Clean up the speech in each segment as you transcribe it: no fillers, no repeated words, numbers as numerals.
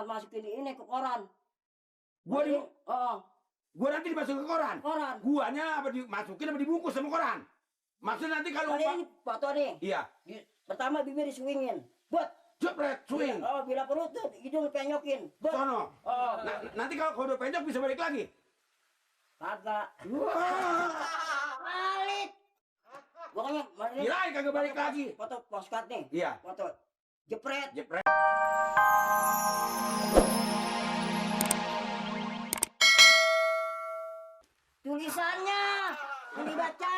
Mamat masukin ini ke koran. Gua nanti dimasukin ke koran. Guanya apa dimasukin apa dibungkus sama koran? Maksudnya nanti kalau ini foto nih. Iya. Pertama bibir disuingin. Buat jepret, swing. Bila perlu tuh hidung penyokin. Sono. Nanti kalau udah penyok bisa balik lagi. Kagak. Wah. Balik. Pokoknya Kirain kagak balik lagi. Foto postcard nih. Iya. Foto. Jepret. Tulisannya yang dibaca,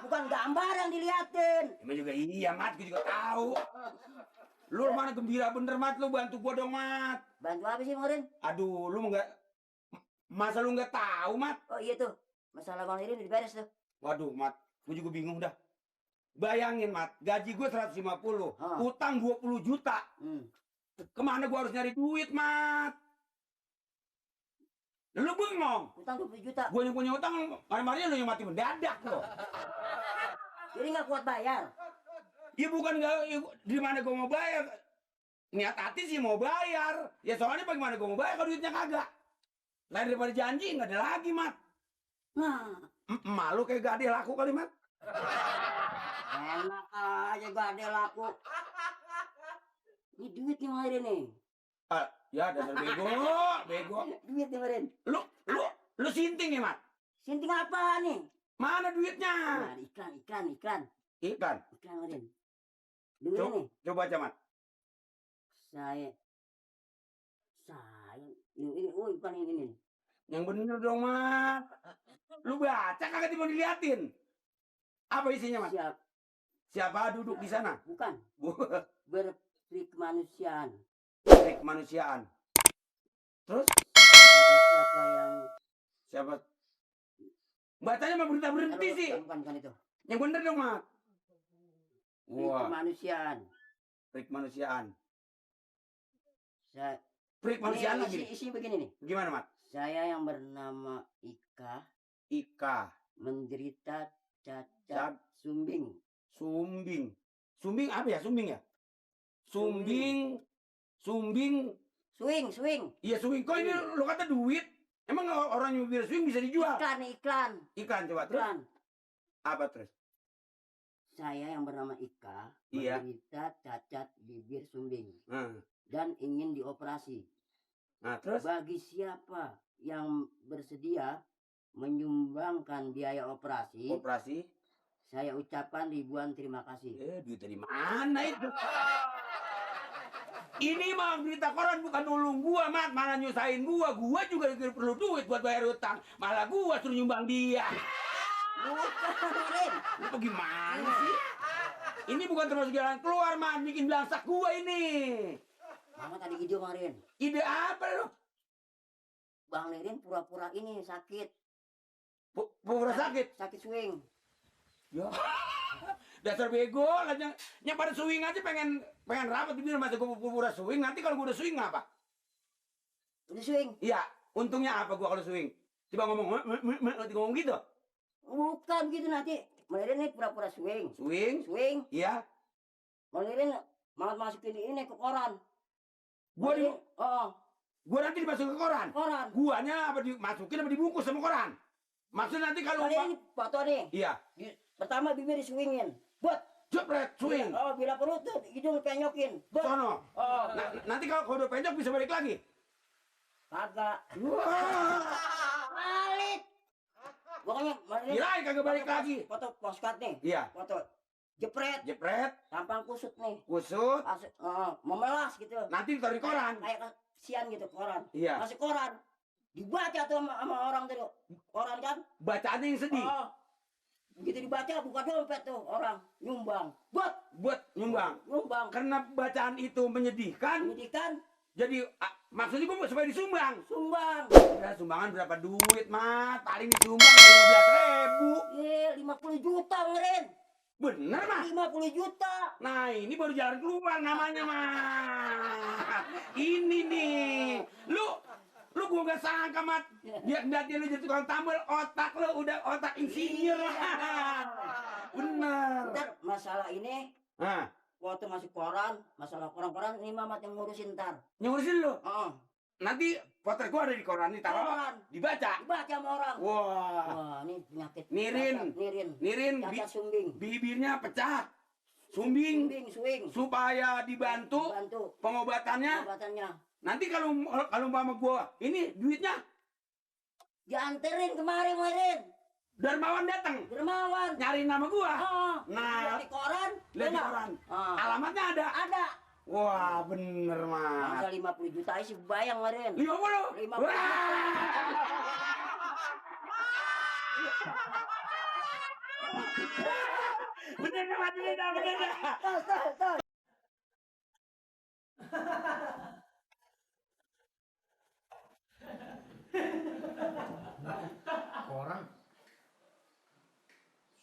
bukan gambar yang diliatin. Emang juga iya, Mat, gue juga tahu. Lu mana gembira bener, Mat, lu bantu gua dong, Mat. Bantu apa sih, Morin? Aduh, lu enggak masa lu enggak tahu, Mat? Oh iya tuh, masalah Bang Irin diberes tuh. Waduh, Mat, gue juga bingung dah. Bayangin, Mat, gaji gue 150, utang 20 juta. Kemana gue harus nyari duit, Mat? Lu bengong. Utang 20 juta. Gue yang punya utang, mari-marinya lu yang mati mendadak lo. Jadi nggak kuat bayar? Ya bukan nggak, di mana gue mau bayar? Niat hati sih mau bayar. Ya soalnya bagaimana gue mau bayar kalau duitnya kagak. Lain daripada janji nggak ada lagi, Mat. Nah, malu kayak gak ada laku kali, Mat. Enak aja gak ada laku. Ini duit nih Marin nih. Ya dasar bego. Duit nih Marin. Lu sinting ya, Mat? Sinting apa nih? Mana duitnya? Nah, iklan. Iklan Marin. Dengerin nih. Coba baca, Mat. Saya. Ini, bukan ini. Yang bener dong, Mat. Lu baca kagak mau diliatin? Apa isinya, Mat? Siapa duduk di sana? Bukan. Berperi kemanusiaan. Terus? Siapa? Bacanya mah berhenti sih. Bukan itu. Yang bener dong, Mat. Peri kemanusiaan. Peri kemanusiaan lagi. Isi begini nih. Gimana, Mat? Saya yang bernama Ika. Menderita cacat sumbing. Sumbing apa ya? Sumbing. Swing. Iya, swing. Kok ini lo kata duit? Emang orang yang bibir swing bisa dijual? Iklan coba terus. Apa terus? Saya yang bernama Ika menderita cacat bibir sumbing dan ingin dioperasi. Nah, terus? Bagi siapa yang bersedia menyumbangkan biaya operasi, saya ucapkan ribuan terima kasih. Duit dari mana itu? Ini mah berita koran bukan nulung gua, Mat. Malah nyusahin gua. Gua juga perlu duit buat bayar utang. Malah gua suruh nyumbang dia. Bukan, itu gimana sih? Ini bukan termasuk jalan keluar, Man. Bikin belangsak gua ini. Mama tadi ide, Marin. Ide apa lo? Bang Lirin pura-pura ini sakit. Pura sakit? Sakit swing. Ya. Dasar bego, yang pada swing aja pengen rapat di masa gue pura swing. Nanti kalau gue udah swing apa? Udah swing? Iya, untungnya apa gue kalau swing? Coba ngomong gitu. Bukan gitu nanti. Melirin nih pura-pura swing. Swing? Iya. Melirin mau masukin ini ke koran. Gue nanti dimasukin ke koran. Guanya apa dimasukin apa dibungkus sama koran? Maksudnya nanti kalau ini foto nih. Iya. Pertama bibir disuingin. Buat jepret, swing. Bila perlu tuh hidung penyokin. Sono. Nanti kalau udah penyok bisa balik lagi. Kagak. Wah. Balik. Pokoknya kirain kagak balik lagi. Foto postcard nih. Iya. Foto jepret. Tampang kusut nih. Memelas gitu. Nanti ditaruh di koran. Kayak kasihan gitu koran. Iya. Masih koran. Dibaca tuh sama orang tadi. Koran kan. Bacaannya yang sedih. Begitu dibaca buka dompet tuh orang nyumbang. Buat nyumbang. Karena bacaan itu menyedihkan. Jadi maksudnya gue supaya disumbang. Ya, sumbangan berapa duit, Mat? Paling disumbang 15.000. 50 juta ngeren. Bener, Mat? 50 juta. Nah, ini baru jalan keluar namanya, Mat. Ini nih. Lu gua gak sangka, Mat. Dia lu jadi tukang tambal, otak lu udah otak insinyur. Bener. Ntar masalah ini waktu masuk koran, masalah koran-koran ini Mamat yang ngurusin ntar. Yang ngurusin lu? nanti potret gua ada di koran nih, taruh dibaca sama orang. Wah, ini penyakit nirin cacat sumbing, bibirnya pecah, sumbing supaya dibantu pengobatannya. Nanti kalau mama gua ini duitnya dianterin kemarin. Darmawan datang. Nyari nama gua. Nah, lihat di koran. Alamatnya ada. Wah, bener, Mas. Masa 50 juta sih bayang kemarin. 50. Bener dah. Tos. Orang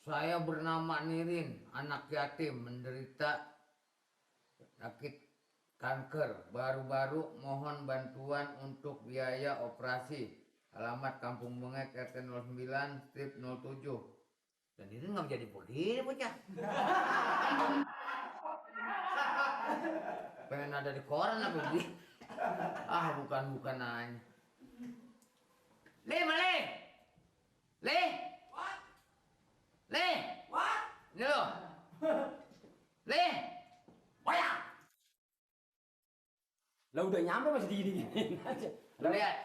saya bernama Nirin, anak yatim menderita sakit kanker. Baru-baru mohon bantuan untuk biaya operasi. Alamat Kampung Bengek RT 09 strip 07. Dan ini nggak jadi begini bocah. Pengen ada di koran apa begini? Bukan nanya. Le. What? Ini lo. Le. Waya. Lah udah nyampe masih digini-giniin aja. Lo lihat.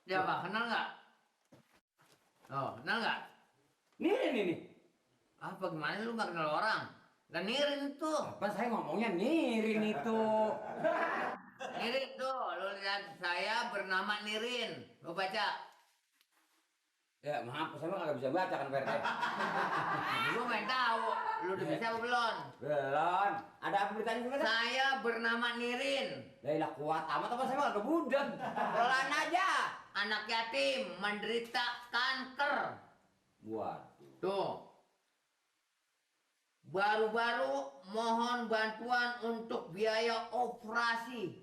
Dia apa? Kenal nggak? Kenal nggak? Nirin ini. Apa gimana lu nggak kenal orang? Dan Nirin itu. Apa saya ngomongnya Nirin itu? Nirin tuh, lu lihat saya bernama Nirin. Lu baca. Ya maaf, saya mah nggak bisa baca kan Pak RT. Gua main tahu, lu udah bisa apa belum? Belum. Ada apa beritanya sebenarnya? Saya bernama Nirin. Lah kuat amat apa saya mah nggak budeg. Pelan aja. Anak yatim menderita kanker. Waduh. Tuh. Baru-baru mohon bantuan untuk biaya operasi.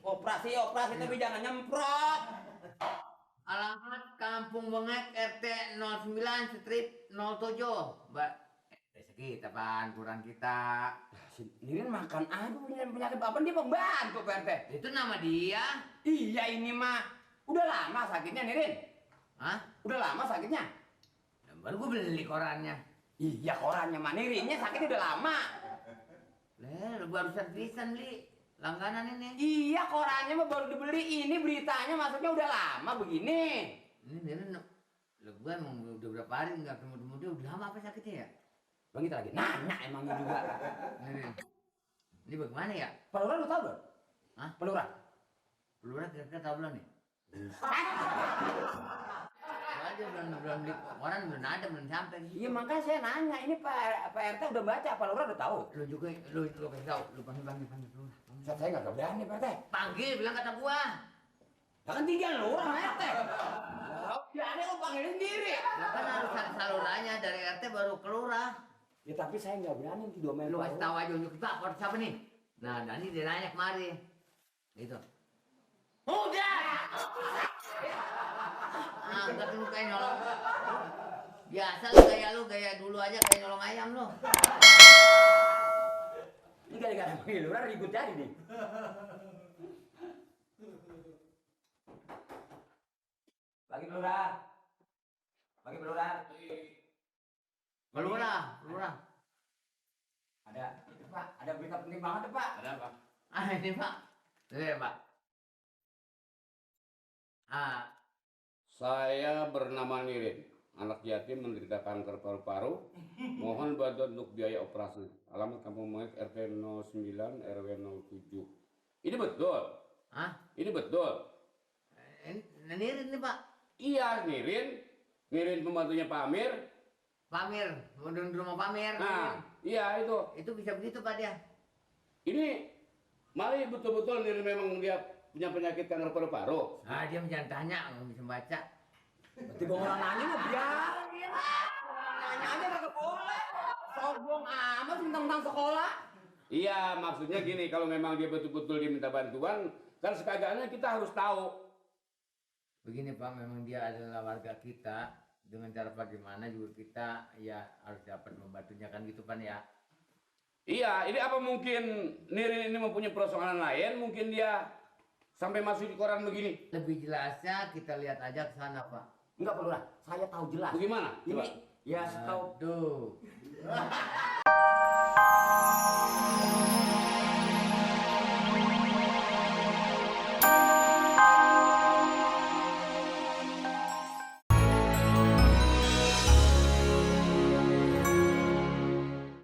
Operasi tapi jangan nyemprot. Alamat Kampung Bengek RT 09 strip 07. Mbak, rezeki apaan kurang kita. Nirin makan apa penyakit apa dia pembantu Pak RT? Itu nama dia. Iya ini mah. Udah lama sakitnya Nirin? Hah? Udah lama sakitnya? Baru gue beli korannya. Iya korannya mah Nirinnya sakitnya udah lama. Lu baru servisan li. Langganan ini. Iya korannya mah baru dibeli, ini beritanya maksudnya udah lama begini. Ini Nirin, gue emang udah berapa hari nggak ketemu dia, udah lama apa sakitnya ya? Bang kita lagi nanya emangnya juga. Nirin, ini bagaimana ya? Pak Lurah lu tahu belum? Hah? Pak Lurah? Lurah kira-kira tahu belum nih? belum beli koran, belum ada, belum sampai. Iya makanya saya nanya, ini Pak RT udah baca, Pak Lurah udah tahu. Lu juga, lu kasih tahu, lu panggil Lurah. Saya nggak berani Pak RT. Panggil, bilang kata gua. Kan tinggal lu orang RT. Berani lu panggilin sendiri. Lah kan harus ada salurannya dari RT baru ke Lurah. Ya tapi saya nggak berani di domain. Lu kasih tahu aja unjuk kita, siapa nih? Nah, Dani dia nanya kemari. Gitu. Udah! Angkat lu kayak nyolong. Biasa lu gaya dulu aja kayak nyolong ayam lu. Ini gara-gara panggil Lurah ribut jadi nih. Bagi Lurah. Lurah. Ada berita penting banget Pak. Ada apa? Ini Pak. Ini Pak. Saya bernama Nirin, anak yatim menderita kanker paru-paru. Mohon bantuan untuk biaya operasi. Alamat Kampung Bengek RT 09 RW 07. Ini betul? Hah? Ini betul? Nirin nih Pak. Iya Nirin. Nirin pembantunya Pak Amir. Pak Amir, mau di rumah Pak Amir. Nah, iya itu. Itu bisa begitu Pak dia. Ini mari betul-betul Nirin memang dia punya penyakit kanker paru-paru. Dia jangan tanya, nggak bisa baca. Berarti orang nanya mah biarin. Nanya aja nggak boleh. Sombong amat tentang sekolah. Iya, maksudnya gini, kalau memang dia betul-betul diminta bantuan, kan sekagaknya kita harus tahu. Begini Pak, memang dia adalah warga kita. Dengan cara bagaimana juga kita ya harus dapat membantunya kan gitu Pak ya. Iya, ini apa mungkin Nirin ini mempunyai persoalan lain? Mungkin dia sampai masuk di koran begini. Lebih jelasnya kita lihat aja ke sana, Pak. Enggak, Pak Lurah. Saya tahu jelas. Bagaimana? Coba. Ini ya setahu. Aduh.